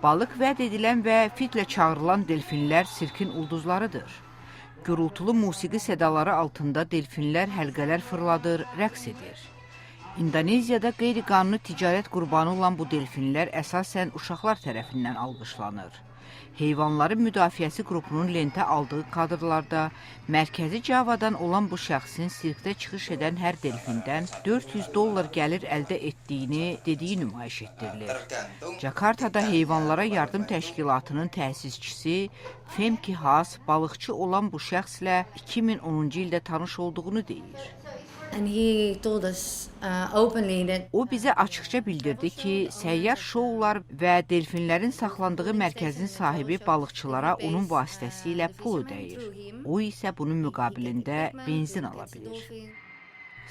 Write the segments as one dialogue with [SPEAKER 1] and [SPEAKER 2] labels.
[SPEAKER 1] Balıq vəd edilən və fitlə çağırılan delfinlər sirkin ulduzlarıdır. Gurultulu musiqi sədaları altında delfinlər həlqələr fırladır, rəqs edir. İndoneziyada qeyri-qanuni ticarət qurbanı olan bu delfinlər əsasən uşaqlar tərəfindən alqışlanır. Heyvanların müdafiəsi qrupunun lentə aldığı kadrlarda Mərkəzi Cavadan olan bu şəxsin sirkdə çıxış edən hər delfindən 400 dollar gəlir əldə etdiyini dediyi nümayiş etdirilir. Cakartada Heyvanlara Yardım Təşkilatının təsisçisi Femki Haas balıqçı olan bu şəxslə 2010-cu ildə tanış olduğunu deyir.
[SPEAKER 2] And he told us openly that
[SPEAKER 1] O bizə açıqca bildirdi ki, səyyar şoular və delfinlərin saxlandığı mərkəzin sahibi balıqçılara onun vasitəsilə pul ödəyir. O isə bunun müqabilində benzin ala bilir.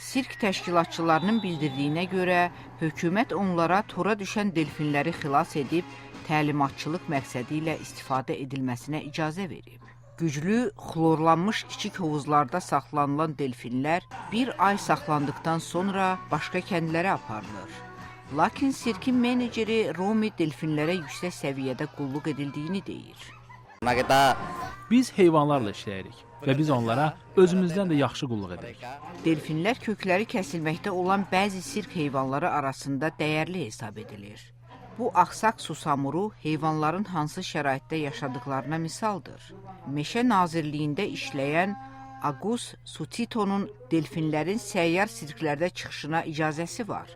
[SPEAKER 1] Sirk təşkilatçılarının bildirdiyinə görə, hökumət onlara tora düşən delfinləri xilas edib təlimatçılıq məqsədi ilə istifadə edilməsinə icazə verib. Güclü xlorlanmış kiçik hovuzlarda saxlanılan delfinlər bir ay saxlandıqdan sonra başqa kəndlərə aparılır. Lakin sirkin meneceri Romi delfinlərə yüksək səviyyədə qulluq edildiyini deyir.
[SPEAKER 3] Karena kita
[SPEAKER 4] Biz heyvanlarla işləyirik və biz onlara özümüzdən də yaxşı qulluq edirik.
[SPEAKER 1] Delfinlər kökləri kəsilməkdə olan bəzi sirk heyvanları arasında dəyərli hesab edilir. Bu axsaq susamuru heyvanların hansı şəraitdə yaşadıklarına misaldır. Meşə Nazirliyində işləyən Agus Sutitonun delfinlərin səyyar sirklərdə çıxışına icazəsi var.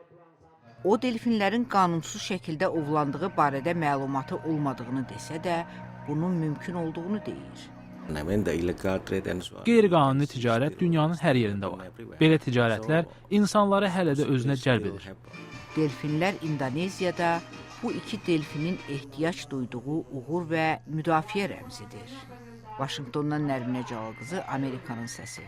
[SPEAKER 1] O delfinlərin qanunsuz şəkildə ovlandığı barədə məlumatı olmadığını desə də, bunun mümkün olduğunu deyir.
[SPEAKER 3] I mean, the illegal trade and so on.
[SPEAKER 4] Qeyri-qanuni ticarət dünyanın hər yerində var. Belə ticarətlər insanları hələ də özünə cəlb edir.
[SPEAKER 1] Delfinlər İndoneziyada bu iki delfinin ehtiyac duyduğu uğur və müdafiə rəmzidir. Vaşinqtondan Nərminə Cəlalqızı, Amerikanın səsi.